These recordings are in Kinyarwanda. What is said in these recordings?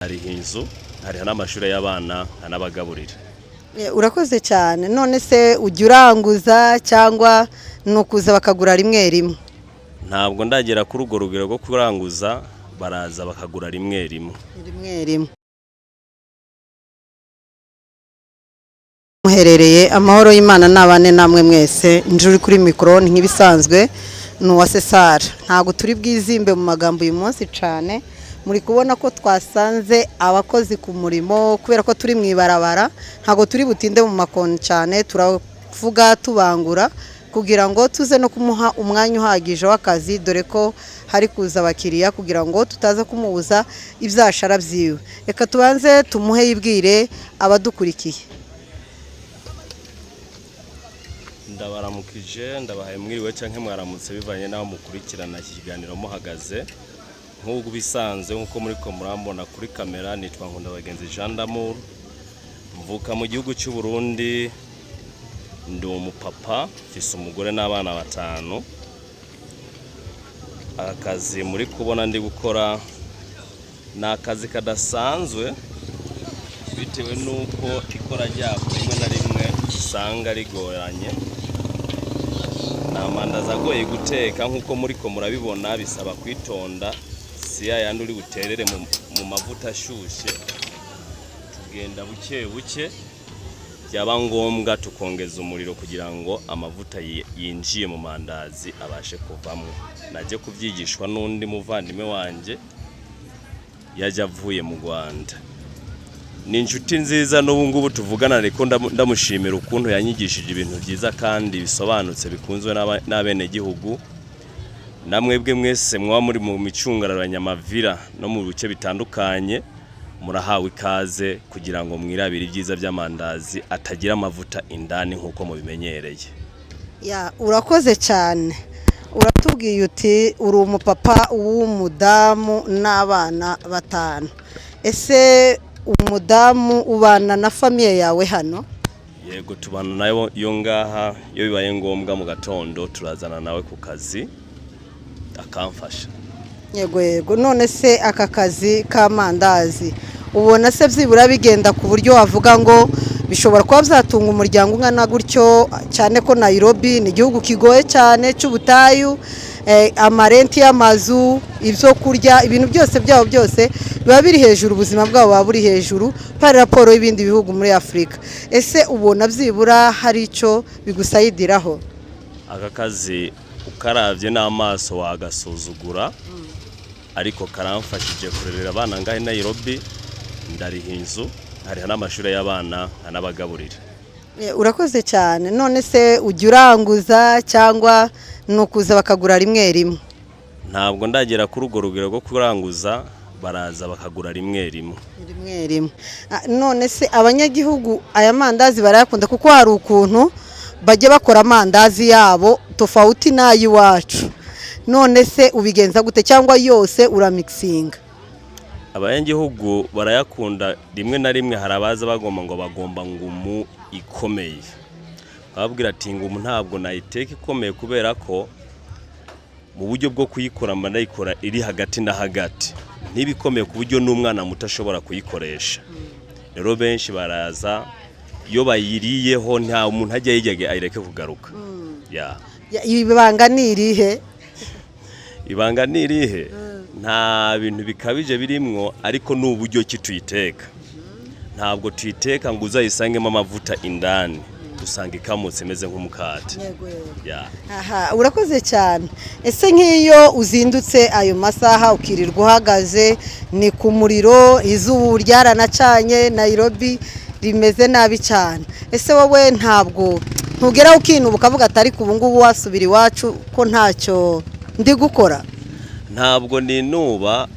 Nkariha inzu, nkariha n'amashuri y'abana, nkanabagaburira. Urakoze cyane. None se ujya uranguza cyangwa ni ukuza bakagura rimwe rimwe? Ntabwo ndagera kuri urwo rugero rwo kuranguza, baraza bakagura rimwe rimwe. Rimwe rimwe. Muherereye amahoro y'Imana n'abane namwe mwese. Njuri kuri mikoro ni nk'ibisanzwe ni uwa Sesara. Ntabwo turi bwizimbe mu magambo uyu munsi cyane. Muri kubona ko twasanze abakozi ku murimo kubera ko turi mu ibarabara, ntabwo turi butinde mu makoni cyane, turavuga tubangura kugira ngo tuze no kumuha umwanya uhagije w'akazi, dore ko hari kuza abakiriya, kugira ngo tutaza kumubuza ibyashara byiwe. Reka tubanze tumuhe yibwire abadukurikiye. Ndabaramukije, ndabahaye mwiriwe cyangwa mwaramutse bivanye n'aho mukurikirana iki kiganiro muhagaze. Nk'uko bisanzwe, nk'uko muri ko murambona kuri kamera, nitwa Nkundabagenzi Jean d'Amour, mvuka mu gihugu cy'u Burundi, ndi umupapa, mfise umugore n'abana batanu. Aka kazi muri kubona ndi gukora ni akazi kadasanzwe, bitewe n'uko ikora ryako rimwe na rimwe usanga rigoranye. Ni amandazi agoye guteka nk'uko muri ko murabibona, bisaba kwitonda, si ya yandi uri buterere mu mavuta ashyushye. Tugenda buke buke, byaba ngombwa tukongeza umuriro kugira ngo amavuta yinjiye mu mandazi abashe kuvamo. Najye kubyigishwa n'undi muvandimwe wanjye yajya avuye mu Rwanda. Ni inshuti nziza n'ubu ngubu tuvugana, ariko ndamushimira ukuntu yanyigishije ibintu byiza kandi bisobanutse bikunzwe n'abenegihugu. Namwebwe mwese mwaba muri mu micungararo ya Nyamavira no mu bice bitandukanye, murahawe ikaze kugira ngo mwirabire ibyiza by'amandazi atagira amavuta indani nk'uko mubimenyereye. Ya, urakoze cyane. Uratubwiye uti uri umupapa w'umudamu n'abana batanu. Ese umudamu ubana na famille yawe hano? Yego, tubana nayo yo ngaha. Iyo bibaye ngombwa mu gatondo turazana nawe ku kazi akamfasha. Yego yego. None se aka kazi k'amandazi ubona se byibura bigenda ku buryo wavuga ngo bishobora kuba byatunga umuryango ungana gutyo, cyane ko Nairobi ni igihugu kigoye cyane cy'ubutayu, amarenti y'amazu, ibyo kurya, ibintu byose byabo byose biba biri hejuru, ubuzima bwabo buba buri hejuru par raporo y'ibindi bihugu muri Afurika. Ese ubona byibura hari icyo bigusayidiraho? Aka kazi ukarabye n'amaso wagasuzugura, ariko karamfashije kurerera abana ngahe Nairobi, ndariha inzu, nkariha n'amashuri y'abana, nkanabagaburira. Urakoze cyane. None se ujya uranguza cyangwa ni ukuza bakagura rimwe rimwe? Ntabwo ndagera kuri urwo rugero rwo kuranguza, baraza bakagura rimwe rimwe. Rimwe rimwe. None se abanyagihugu aya mandazi barayakunda? Kuko hari ukuntu bajya bakora amandazi yabo tofauti n'ay'iwacu. None se ubigenza gute, cyangwa yose uramixinga? Abanyagihugu barayakunda. Rimwe na rimwe hari abaza bagomba ngo bagomba ngumu ikomeye, bababwira ati ngumu ntabwo nayiteka ikomeye, kubera ko mu buryo bwo kuyikora mba ndayikora iri hagati na hagati, ntibikomeye ku buryo n'umwana muto ashobora kuyikoresha. Rero benshi baraza, iyo bayiriyeho nta muntu ajya yijya ayireke kugaruka. Ya. Ibanga ni irihe? Ibanga ni irihe? Nta bintu bikabije birimwo, ariko ni uburyo ki tuyiteka. Ntabwo tuyiteka ngo uzayisangemo amavuta indani, usanga ikamutse imeze nk'umukate. Ya. Aha, urakoze cyane. Ese nk'iyo uzindutse ayo masaha ukirirwa uhagaze ni ku muriro, izuba ryaranacanye, Nairobi rimeze nabi cyane, ese wowe ntabwo ntugeraho ukinuba ukavuga ati ariko ubu ngubu wasubira iwacu ko ntacyo ndi gukora? Ntabwo ninuba.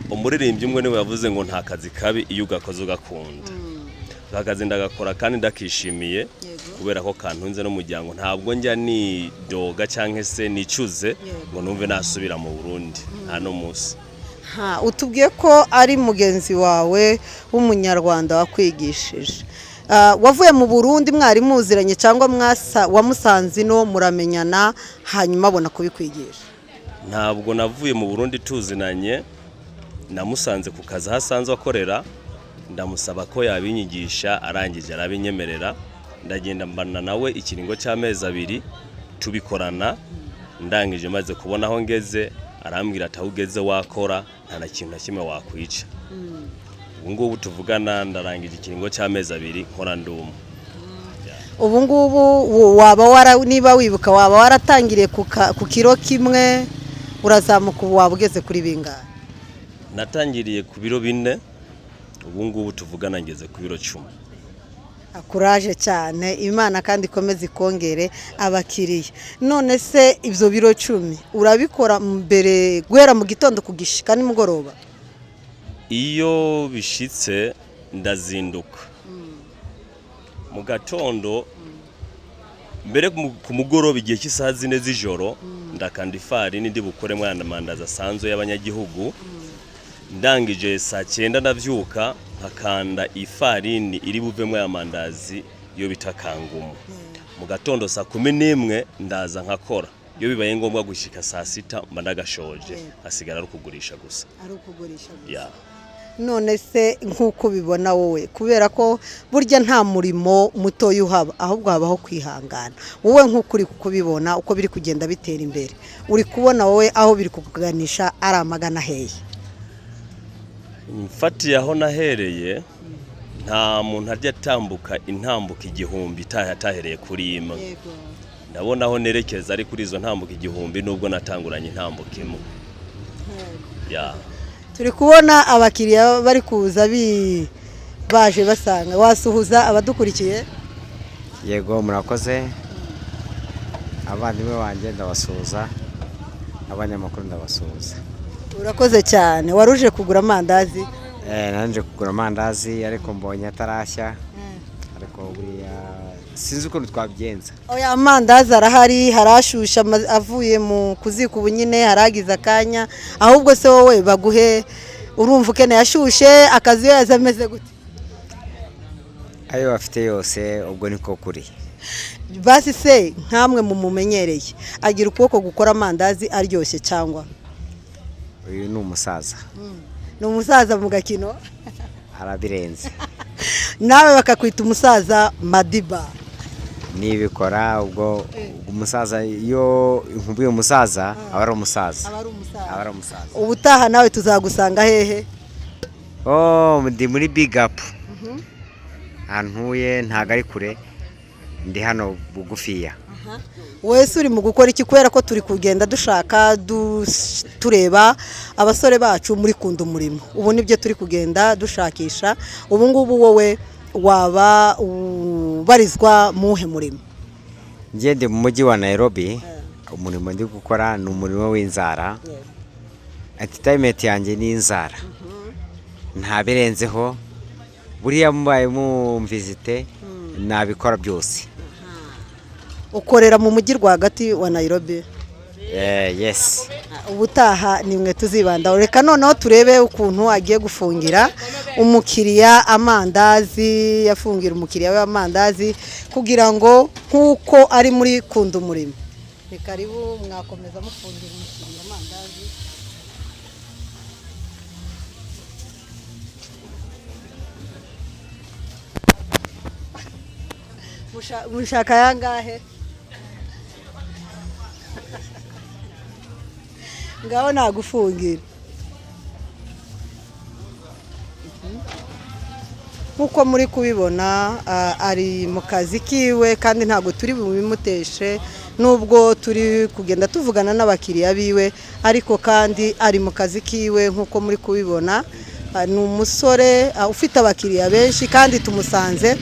Umuririmbyi umwe niwe yavuze ngo nta kazi kabi iyo ugakoze ugakunda. Aka kazi ndagakora kandi ndakishimiye, kubera ko kantunze n'umuryango. Ntabwo njya nidoga cyangwa se nicuze ngo numve nasubira mu Burundi, nta n'umunsi. Utubwiye ko ari mugenzi wawe w'umunyarwanda wakwigishije. Wavuye mu Burundi mwari muziranye cyangwa wamusanze ino muramenyana hanyuma abona kubikwigisha? Ntabwo navuye mu Burundi tuzinanye. Namusanze ku kazi aho asanzwe akorera, ndamusaba ko yabinyigisha, arangije arabinyemerera. Ndagenda mbana nawe ikiringo cy'amezi 2 tubikorana. Ndangije maze kubona aho ngeze, arambwira ati: "Aho ugeze wakora, nta na kintu na kimwe wakwica." Ubu ngubu tuvugana ndarangije ikiringo cy'amezi 2 nkora nduma. Ubu ngubu waba wara, niba wibuka, waba waratangiriye ku kiro kimwe urazamuka, ubu waba ugeze kuri bingahe? Natangiriye ku biro 4, ubu ngubu tuvugana ngeze ku biro 10. Akuraje cyane, Imana kandi ikomeze ikongere abakiriya. None se ibyo biro 10 urabikora mbere guhera mu gitondo kugishika nimugoroba? Iyo bishitse ndazinduka mu gatondo mbere ku mugoroba, igihe cy'isaha 4 z'ijoro ndakanda ifarini ndi bukore mwana amandazi asanzwe y'abanyagihugu. Ndangije saa 9 ndabyuka nkakanda ifarini iri buvemo aya mandazi yo bita kangumu. Mu gatondo saa 11 ndaza nkakora, iyo bibaye ngombwa gushyika saa 6 mba ndagashoje, hasigara ari ukugurisha gusa. Ari ukugurisha gusa. Ya. None se nk'uko ubibona wowe, kubera ko burya nta murimo mutoya uhaba, ahubwo habaho kwihangana, wowe nk'uko uri kubibona uko biri kugenda bitera imbere, uri kubona wowe aho biri kukuganisha ari amagana hehe? Mfatiye aho nahereye, nta muntu ajya atambuka intambuka 1000 atahereye kuri imwe. Ndabona aho nerekeza ari kuri izo ntambuka 1000, nubwo natanguranye intambuka imwe, ya. Turi kubona abakiriya bari kuza baje basanga. Wasuhuza abadukurikiye? Yego, murakoze. Abavandimwe banjye ndabasuhuza, abanyamakuru ndabasuhuza. Urakoze cyane. Wari uje kugura amandazi? Nanje kugura amandazi, ariko mbonye atarashya, ariko buriya sinzi ukuntu twabigenza. Oya, amandazi arahari, harashusha avuye mu kuzika ubu nyine, haragize akanya. Ahubwo se wowe baguhe, urumva ukeneye ashushe, akazi yaza ameze gute? Ayo bafite yose ubwo niko kuri. Basi se nkamwe mumumenyereye, agira ukuboko gukora amandazi aryoshye cyangwa? Uyu ni umusaza. Ni umusaza mu gakino. Arabirenze. Nawe bakakwita umusaza Madiba. Nibikora ubwo umusaza, iyo nkumbuye umusaza aba ari umusaza. Aba ari umusaza. Aba ari umusaza. Ubutaha nawe tuzagusanga hehe? Oh, ndi muri Big Up, ahantu ntuye ntabwo ari kure, ndi hano bugufiya. Wese uri mu gukora iki? Kubera ko turi kugenda dushaka tureba abasore bacu muri Kunda Umurimo, ubu nibyo turi kugenda dushakisha. Ubu ngubu wowe waba ubarizwa muhe murimo? Njye ndi mu mujyi wa Nairobi. Umurimo ndi gukora ni umurimo w'inzara. Entertainment yanjye ni inzara, nta birenzeho. Buriya mubaye mumvizite nabikora byose. Ukorera mu mujyi rwagati wa Nairobi? Yes. Ubutaha ni mwe tuzibandaho. Reka noneho turebe ukuntu agiye gufungira umukiriya amandazi, yafungira umukiriya we amandazi kugira ngo nk'uko ari muri Kunda Umurimo. Ni karibu, mwakomeza mufungira umukiriya amandazi. Mushaka yangahe? Ngaho nagufungira. Nk'uko muri kubibona, ari mu kazi kiwe kandi ntabwo turi bubimuteshe, nubwo turi kugenda tuvugana n'abakiriya biwe, ariko kandi ari mu kazi kiwe nk'uko muri kubibona. Ni umusore ufite abakiriya benshi, kandi tumusanze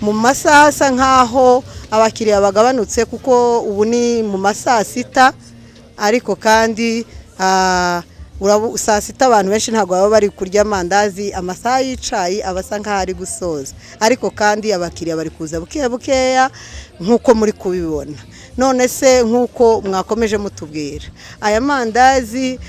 mu masaha asa nk'aho abakiriya bagabanutse, kuko ubu ni mu ma saa 6. Ariko kandi saa 6 abantu benshi ntabwo baba bari kurya amandazi, amasaha y'icayi aba asa nk'aho ari gusoza, ariko kandi abakiriya bari kuza buke bukeya nk'uko muri kubibona. None se nk'uko mwakomeje mutubwira, aya mandazi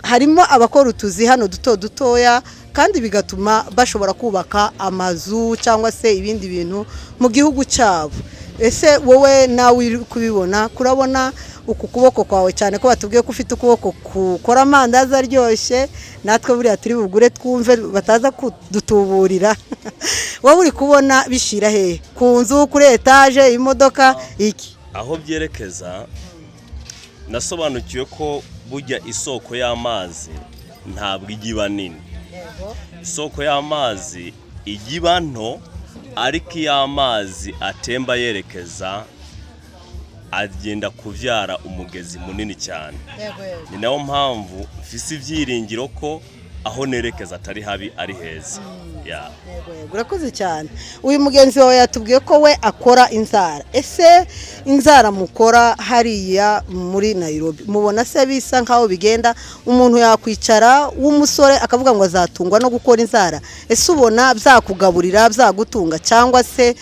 harimo abakora utuzi hano duto dutoya, kandi bigatuma bashobora kubaka amazu cyangwa se ibindi bintu mu gihugu cyabo. Ese wowe nawe uri kubibona, kurabona uku kuboko kwawe cyane ko batubwiye ko ufite ukuboko gukora amandazi aryoshye, natwe buriya turi bugure twumve bataza kudutuburira. Wowe uri kubona bishira hehe? Ku nzu, kuri etaje, imodoka, iki? Aho byerekeza, nasobanukiwe ko burya isoko y'amazi ntabwo ijya iba nini. Isoko y'amazi ijya iba nto, ariko iyo amazi atemba yerekeza, agenda kubyara umugezi munini cyane. Ni nayo mpamvu mfise ibyiringiro ko aho nerekeza atari habi, ari heza. Ya. Yego, urakoze cyane. Uyu mugenzi wawe yatubwiye ko we akora inzara. Ese inzara mukora hariya muri Nairobi, mubona se bisa nkaho bigenda, umuntu yakwicara w'umusore akavuga ngo azatungwa no gukora inzara? Ese ubona byakugaburira, byagutunga, cyangwa se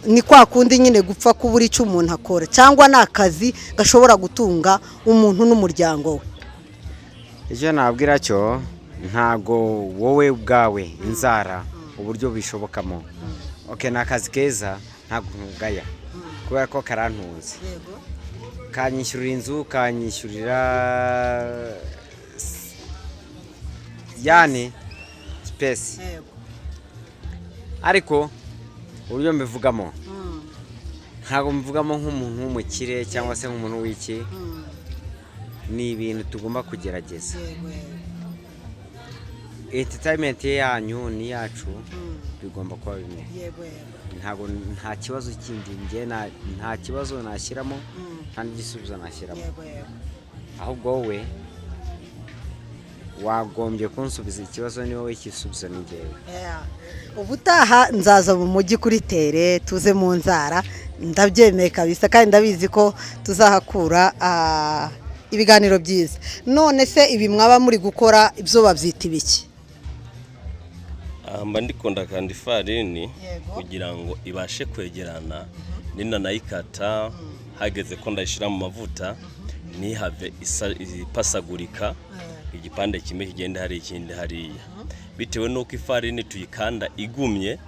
ni kwa kundi nyine gupfa kubura icyo umuntu akora, cyangwa ni akazi gashobora gutunga umuntu n'umuryango we? Icyo nabwira cyo, ntago wowe ubwawe inzara uburyo bishobokamo. Okay, ni akazi keza, ntabwo nkugaya kubera ko karantunze, kanyishyurira inzu, kanyishyurira yani space. Ariko uburyo mbivugamo, ntabwo mbivugamo nk'umuntu w'umukire cyangwa se nk'umuntu w'iki. Ni ibintu tugomba kugerageza. Entertainment yanyu n'iyacu bigomba kuba bimwe. Ntabwo nta kibazo kindi njye nta kibazo nashyiramo, nta n'igisubizo nashyiramo. Ahubwo wowe wagombye kunsubiza ikibazo, ni wowe igisubizo ni njyewe. Ubutaha nzaza mu mujyi kuri tere, tuze mu nzara, ndabyemeye kabisa, kandi ndabizi ko tuzahakura ibiganiro byiza. None se ibi mwaba muri gukora ibyo babyita ibiki? Aha mba ndikunda kandi ifarini kugira ngo ibashe kwegerana, ninanayikata hageze ko ndayishyira mu mavuta, ntihave ipasagurika, igipande kimwe kigenda hari ikindi hariya, bitewe n'uko ifarini tuyikanda igumye.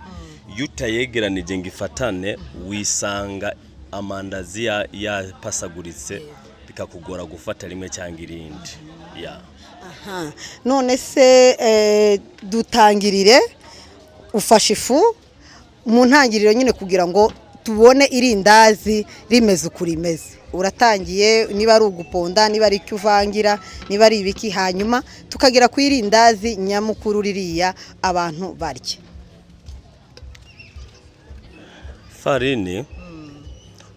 Iyo utayegeranije ngo ifatane, wisanga amandazi yapasaguritse, bikakugora gufata rimwe cyangwa irindi ya. Aha. None se dutangirire, ufashe ifu mu ntangiriro nyine kugira ngo tubone irindazi rimeze uko rimeze. Uratangiye, niba ari uguponda, niba ari icyo uvangira, niba ari ibiki, hanyuma tukagera ku irindazi nyamukuru ririya abantu barya. Ifarini,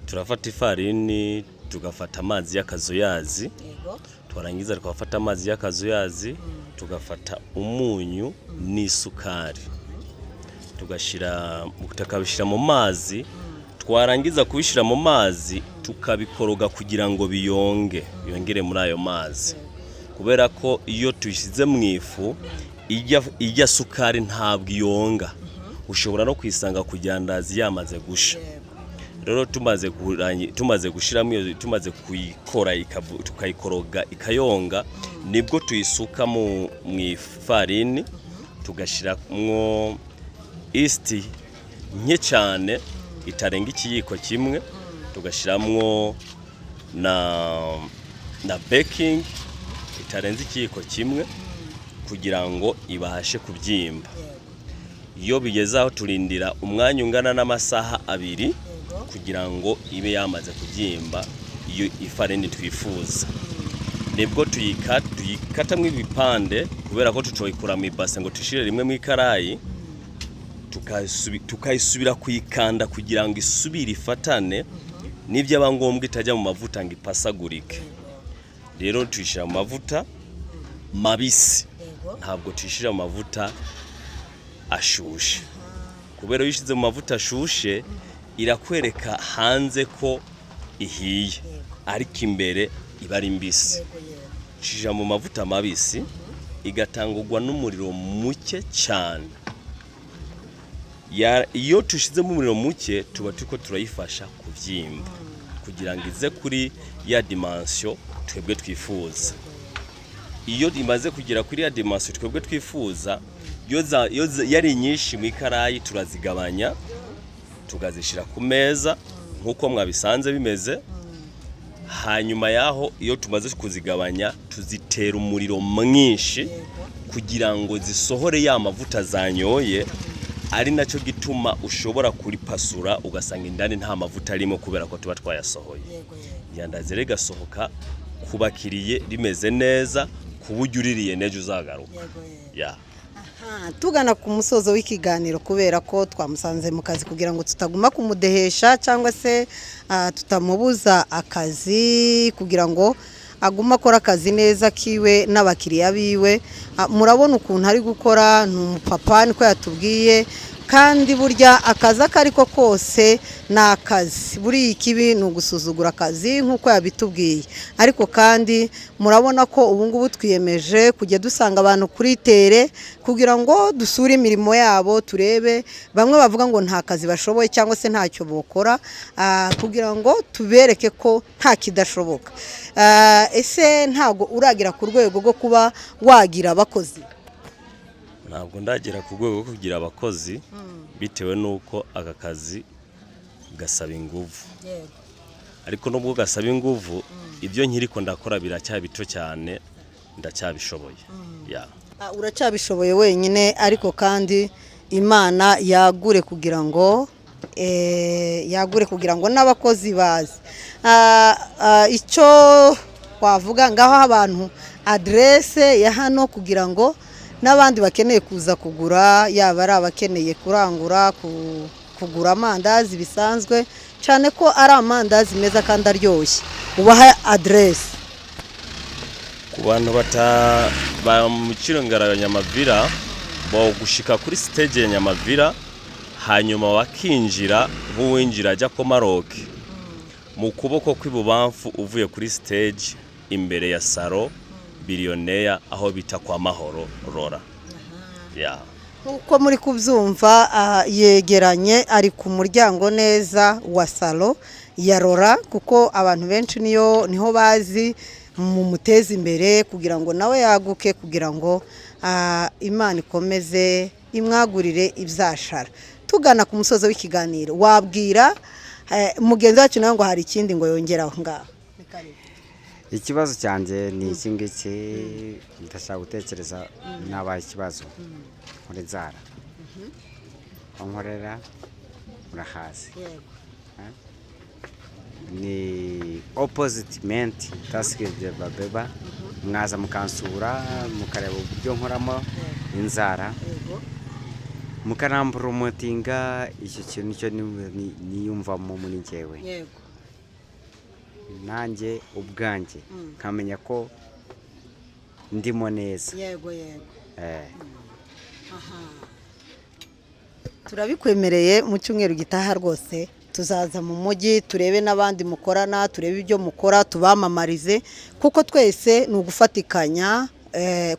turafata ifarini, tugafata amazi y'akazuyazi, twarangiza tugafata amazi y'akazuyazi, tugafata umunyu n'isukari, tugashyira, tukabishyira mu mazi. Twarangiza kubishyira mu mazi, tukabikoroga kugira ngo biyonge, yongere muri ayo mazi, kubera ko iyo tuyishyize mu ifu ijya sukari ntabwo iyonga, ushobora no kuyisanga ku gihandazi yamaze gusha. Rero tumaze gushyiramo iyo, tumaze kuyikora, tukayikoroga ikayonga, nibwo tuyisuka mu ifarini, tugashyiramo yeast nke cyane itarenga ikiyiko kimwe, tugashyiramo na baking itarenze ikiyiko kimwe kugira ngo ibashe kubyimba. Iyo bigeze aho, turindira umwanya ungana n'amasaha 2 kugira ngo ibe yamaze kubyimba iyo ifarini twifuza. Nibwo tuyikatamo ibipande, kubera ko tutoyikura mu ibase ngo tushire rimwe mu ikarayi, tukayisubira kuyikanda kugira ngo isubire ifatane, n'ibyaba ngombwa itajya mu mavuta ngo ipasagurike. Rero tuyishyira mu mavuta mabisi, ntabwo tuyishyira mu mavuta ashushe, kubera iyo uyishyize mu mavuta ashushe irakwereka hanze ko ihiye, ariko imbere iba ari mbisi. Ushyira mu mavuta mabisi, igatangurwa n'umuriro muke cyane. Iyo tushyizemo umuriro muke, tuba turiko turayifasha kubyimba kugira ngo ize kuri ya dimension twebwe twifuza. Iyo imaze kugera kuri ya dimension twebwe twifuza, iyo yari nyinshi mu ikarayi, turazigabanya tukazishyira ku meza. Nk'uko mwabisanze bimeze. Hanyuma yaho, iyo tumaze kuzigabanya, tuzitera umuriro mwinshi kugira ngo zisohore ya mavuta zanyoye, ari nacyo gituma ushobora kuripasura ugasanga indani nta mavuta arimo, kubera ko tuba twayasohoye. Iyandazi rero igasohoka ku bakiriye rimeze neza, ku buryo uririye n'ejo uzagaruka ya. Aha, tugana ku musozo w'ikiganiro, kubera ko twamusanze mu kazi, kugira ngo tutaguma kumudehesha cyangwa se tutamubuza akazi, kugira ngo agume akora akazi neza kiwe n'abakiriya biwe. Murabona ukuntu ari gukora, ni umupapa niko yatubwiye, kandi burya akazi ako ari ko kose ni akazi. Buriya ikibi ni ugusuzugura akazi nk'uko yabitubwiye. Ariko kandi murabona ko ubu ngubu twiyemeje kujya dusanga abantu kuri terrain kugira ngo dusure imirimo yabo, turebe bamwe bavuga ngo nta kazi bashoboye cyangwa se ntacyo bokora, kugira ngo tubereke ko nta kidashoboka. Ese ntabwo uragera ku rwego rwo kuba wagira abakozi? Ntabwo ndagera ku rwego rwo kugira abakozi, bitewe n'uko aka kazi gasaba inguvu. Ariko nubwo gasaba inguvu, ibyo nkiriko ndakora biracyari bito cyane, ndacyabishoboye ya. Uracyabishoboye wenyine, ariko kandi Imana yagure kugira ngo n'abakozi baze. Icyo wavuga ngaho abantu, aderese ya hano, kugira ngo n'abandi bakeneye kuza kugura, yaba ari abakeneye kurangura, kugura amandazi bisanzwe, cyane ko ari amandazi meza kandi aryoshye, ubaha aderese. Ku bantu bata ba mu Kirongera ya Nyamavira, bo gushika kuri stage ya Nyamavira, hanyuma bakinjira nk'uwinjira ajya ko Maroc, mu kuboko kw'ibubamfu uvuye kuri stage, imbere ya salo Biliyoneri, aho bita kwa Mahoro Rora ya. Nk'uko muri kubyumva, yegeranye, ari ku muryango neza wa salo ya Rora, kuko abantu benshi niyo niho bazi. Mu muteze imbere kugira ngo nawe yaguke, kugira ngo Imana ikomeze imwagurire ibyashara. Tugana ku musozo w'ikiganiro, wabwira mugenzi wacu nawe ngo hari ikindi ngo yongeraho ngaho? Ikibazo cyanjye ni iki ngiki: ndashaka gutekereza nabaye ikibazo nkora inzara, aho nkorera murahazi, ni opposite ment tasikide babeba. Mwaza mukansura, mukareba uburyo nkoramo inzara, mukanampromotinga. Icyo kintu nicyo niyumvamo muri njyewe, nanjye ubwanjye nkamenya ko ndimo neza. yego yego Eh. Turabikwemereye, mu cyumweru gitaha rwose tuzaza mu mujyi, turebe n'abandi mukorana, turebe ibyo mukora, tubamamarize, kuko twese ni ugufatikanya,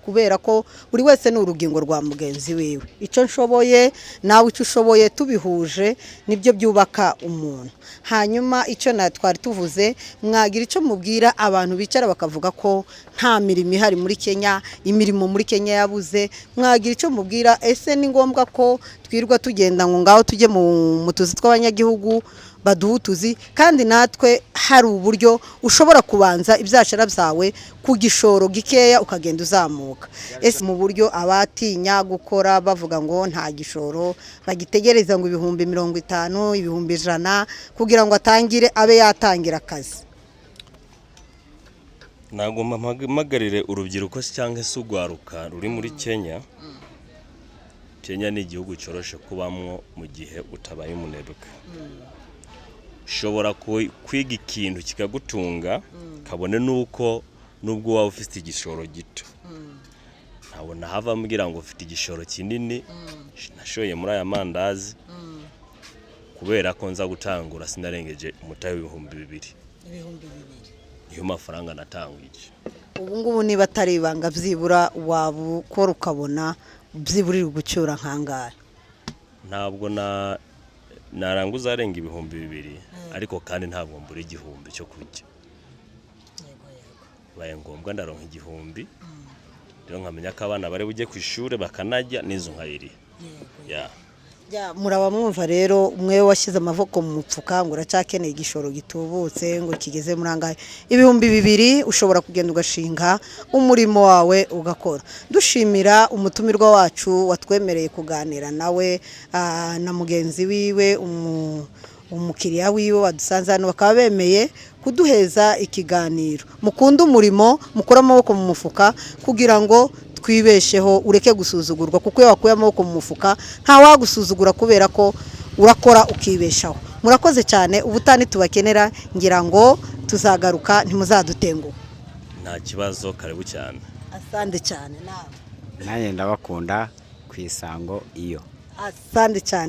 kubera ko buri wese ni urugingo rwa mugenzi wiwe. Icyo nshoboye nawe icyo ushoboye, tubihuje nibyo byubaka umuntu. Hanyuma icyo na twari tuvuze, mwagira icyo mubwira abantu bicara bakavuga ko nta mirimo ihari muri Kenya, imirimo muri Kenya yabuze? Mwagira icyo mubwira? Ese ni ngombwa ko twirirwa tugenda ngo ngaho tujye mu tuzi tw'abanyagihugu baduha utuzi, kandi natwe hari uburyo ushobora kubanza ibyashara byawe ku gishoro gikeya ukagenda uzamuka? Ese mu buryo abatinya gukora bavuga ngo nta gishoro, bagitegereza ngo 50,000, 100,000 kugira ngo atangire, abe yatangira akazi? Ntabwo mpamagarire urubyiruko cyangwa se urwaruka ruri muri Kenya. Kenya ni igihugu cyoroshe kubamwo mu gihe utabaye umunebwe. Ushobora kwiga ikintu kikagutunga, kabone n'uko nubwo waba ufite igishoro gito. Ntabona hava ambwira ngo ufite igishoro kinini nashoye muri aya mandazi, kubera ko nza gutangura sinarengeje umutahe w'2000. 2000? Niyo mafaranga natanguje. Ubu ngubu, niba atari ibanga, byibura waba ukora ukabona byibura uri gucyura nk'angahe? Ntabwo na naranguza arenga 2000, ariko kandi ntabwo mbura 1000 cyo kurya. Bibaye ngombwa ndaronka 1000, rero nkamenya ko abana bari bujye ku ishuri bakanajya n'inzu nkayiriha ya. Ya, muraba mwumva rero, umwe washyize amaboko mu mufuka ngo uracyakeneye igishoro gitubutse ngo kigeze muri angahe? 2000 ushobora kugenda ugashinga umurimo wawe ugakora. Dushimira umutumirwa wacu watwemereye kuganira nawe na mugenzi wiwe, umukiriya wiwe wadusanze hano, bakaba bemeye kuduheza ikiganiro. Mukunde umurimo, mukure amaboko mu mufuka kugira ngo twibesheho, ureke gusuzugurwa, kuko iyo wakuye amaboko mu mufuka ntawagusuzugura kubera ko urakora ukibeshaho. Murakoze cyane. Ubutani tubakenera, ngira ngo tuzagaruka, ntimuzadutenguha. Nta kibazo, karibu cyane. Asante cyane nawe. Nanjye ndabakunda ku Isango iyo. Asante cyane.